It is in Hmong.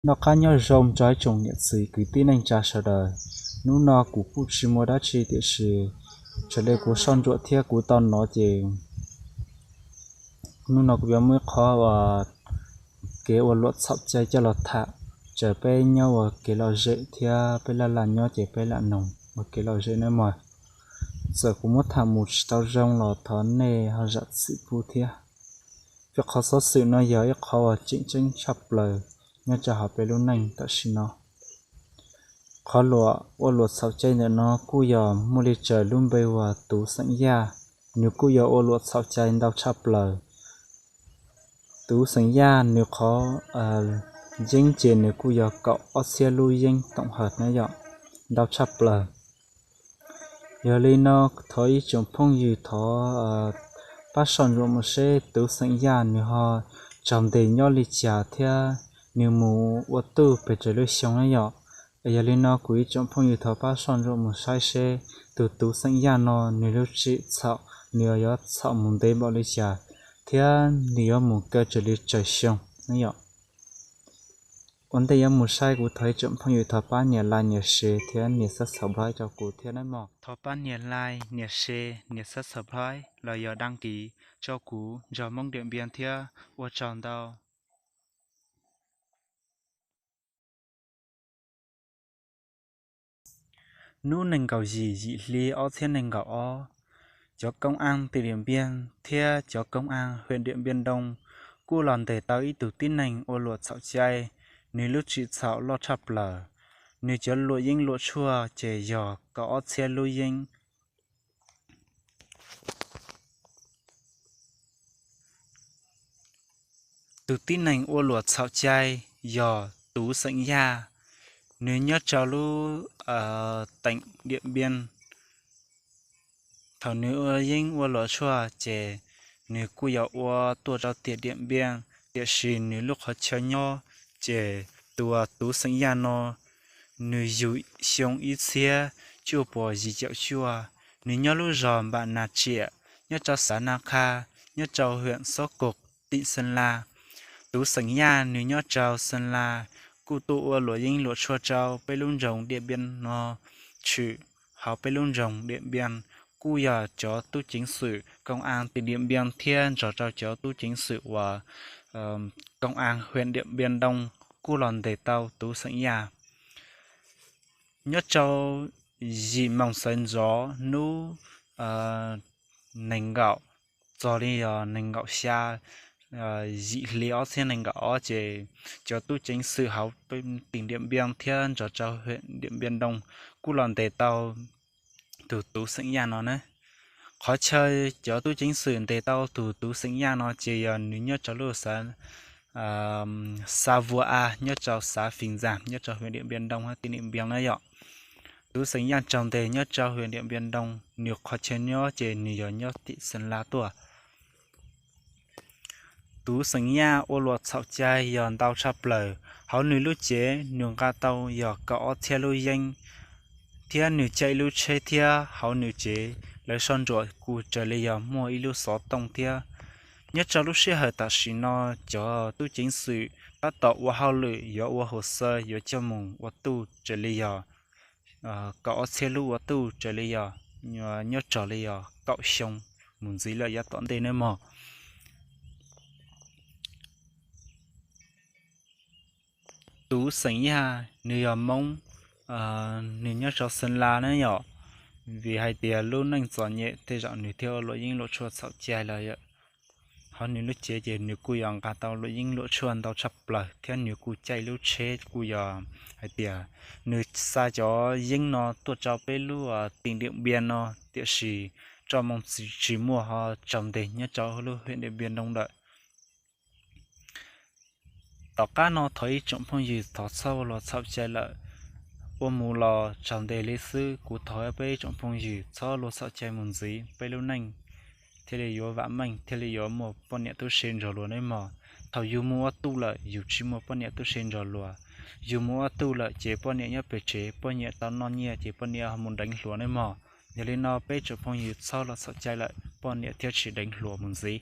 Noj qab nyob zoo rau ib tsoom niam txiv kwv tij neej tsa sawv daws. Hnub no kuv kuj tsis muaj dab tsi tiam sis thaum li kuv soj ntsuam thiab kuv tau hnov ces hnub no kuv yuav muab ib qho kev ua luam txhaum cai coj los tham, txawm peb nyob ua kev lom zem thiab peb laj laj nyob ces peb lam noog ua kev lom zem nawb mog. Txawm kuv muab tham mus tsis tau zoo los thov nej ho zam txim pub thiab. Vim qhov xov xwm no yog ib qho uas tseem ceeb tshaj plaws nyob rau hauv peb lub neej tam sim no. Qhov luam ua luam txhaum cai ntawm no kuj yog muaj li raws lub npe uas Tub Xeem Yaj, nws kuj yog ua luam txhaum cai ntau tshaj plaws. Tub Xeem Yaj nws qhov yeeb ces nws kuj yog kaum ob txhiab lub yeeb toom hawm na yom, ntau tshaj plaws. Yog li no thov ib tsoom phooj ywg thov pab soj ntsuam mus seb Tub Xeem Yaj nws ho tsaug ntes nyob li cas thiab nws mus ua tuj pes tsawg lub xyoo na yom. Yog li no kuv ib tsoom phooj ywg thov pab soj ntsuam mus saib seb tus Tub Xeem Yaj no nws lub txim txhaum nws yuav txhaum mus ntev npaum li cas thiab nws yuav mus kaw raws li tsawg xyoo na yom. Ua ntej yuav mus saib kuv thov ib tsoom phooj ywg thov pab nias like nias share thiab nias subscribe rau kuv thiab nawb mog. Thov pab nias like nias share nias subscribe los yog đăng ký rau kuv Nrog Hmoob Điện Biên thiab ua tsaug ntau. Hnub nees nkaum yim yim hli ob txhiab nees nkaum ob, cov công an tỉnh Điện Biên thiab cov công an huyện Điện Biên Đông kuj los ntes tau ib tug tib neeg ua luam txhaum cai, nws lub txim txhaum loj tshaj plaws. Nws cov luam yeeb luam tshuaj ces yog kaum ob txhiab lub yeeb. Tus tib neeg ua luam txhaum cai yog Tub Xeem Yaj, nws nyob rau lub tỉnh Điện Biên. Thaum nws ua yeeb ua luam tshuaj ces nws kuj yog ua tuaj rau tiam Điện Biên, tiam sis nws lub qhov chaw nyob ces tus Tub Xeem Yaj no nws yug xyoo ib txhiab cuaj puas yim caum cuaj. Nws nyob lub zos Npam Nas Tsiam, nyob rau xav Na Kha, nyob rau huyện Sốp Cộp, tỉnh Sơn La. Tub Xeem Yaj nws nyob rau Sơn La, kuj tuaj ua luam yeeb luam tshuaj rau peb lub nroog Điện Biên no tshwm. Hauv peb lub nroog Điện Biên kuj yog cov tub ceev xwm công an tỉnh Điện Biên thiab nrog rau cov tub ceev xwm uas công an huyện Điện Biên Đông kuj los ntes tau Tub Xeem Yaj. Nyob rau yim moos sawv ntxov hnub nees nkaum txog li yog nees nkaum xya yim hli ob txhiab nees nkaum ob ces cov tub ceev xwm hauv tỉnh Điện Biên thiab nrog rau huyện Điện Biên Đông kuj los ntes tau tus Tub Xeem Yaj no na. Qhov chaw cov tub ceev xwm ntes tau tus Tub Xeem Yaj no ces yog nws nyob rau lub xav Xa Vua A, nyob rau xav Phìn Dàng, nyob rau huyện Điện Biên Đông, tỉnh Điện Biên na yom. Tub Xeem Yaj tsaug ntes nyob rau huyện Điện Biên Đông, nws qhov chaw nyob ces nws yog nyob tỉnh Sơn La tuaj. Tub Xeem Yaj ua luam txhaum cai yog ntau tshaj plaws. Hauv nws lub cev nws nqa tau yog kaum ob txhiab lub yeeb, thiab nws caij ib lub tsheb thiab hauv nws cev lawv soj ntsuam kuj raws li yog muaj ib lub xov tooj thiab. Nyob rau lub sij hawm tam sim no cov tub ceev xwm tab tom ua hauj lwm yuav ua hồ sơ yuav coj mus ua tuj raws li yog kaum ob txhiab lub ua tuj raws li yog nyob raws li yog kaum xyoo mus ntxiv lawm yav tom ntej nawb mog. Tub Xeem Yaj nws yog Hmoob, nws nyob rau Sơn La na yom. Vim hais tias lub neej txom nyem tej zaum nws thiaj ua luam yeeb luam tshuaj txhaum cai los yom. Hauv nws lub cev ces nws kuj yog nqa tau luam yeeb luam tshuaj ntau tshaj plaws thiab nws kuj caij lub tsheb kuj yog hais tias nws xa cov yeeb no tuaj rau peb lub tỉnh Điện Biên no, tiam sis txoj moo tsis muaj ho tsaug ntes nyob rau lub huyện Điện Biên Đông lawm. Tom qab no thov ib tsoom phooj ywg thov txhob ua luam txhaum cai lawm. Ua mus los tsaug ntes li xwb, kuv thov peb ib tsoom phooj ywg txhob luam txhaum cai mus ntxiv, peb lub neej thiaj li yuav vam meej, thiaj li yuav muaj poj niam tub se nrog luag nawb mog. Thaum yus mus ua tuj lawm yus tsis muaj poj niam tub se nrog luag. Yus mus ua tuj lawm ces poj niam nyob pem tsev, poj niam tau noj nyiaj ces poj niam ho mus deev hluas nawb mog. Yog li no peb tsoom phooj ywg txhob luam txhaum cai lawm, poj niam thiaj tsis deev hluas mus ntxiv.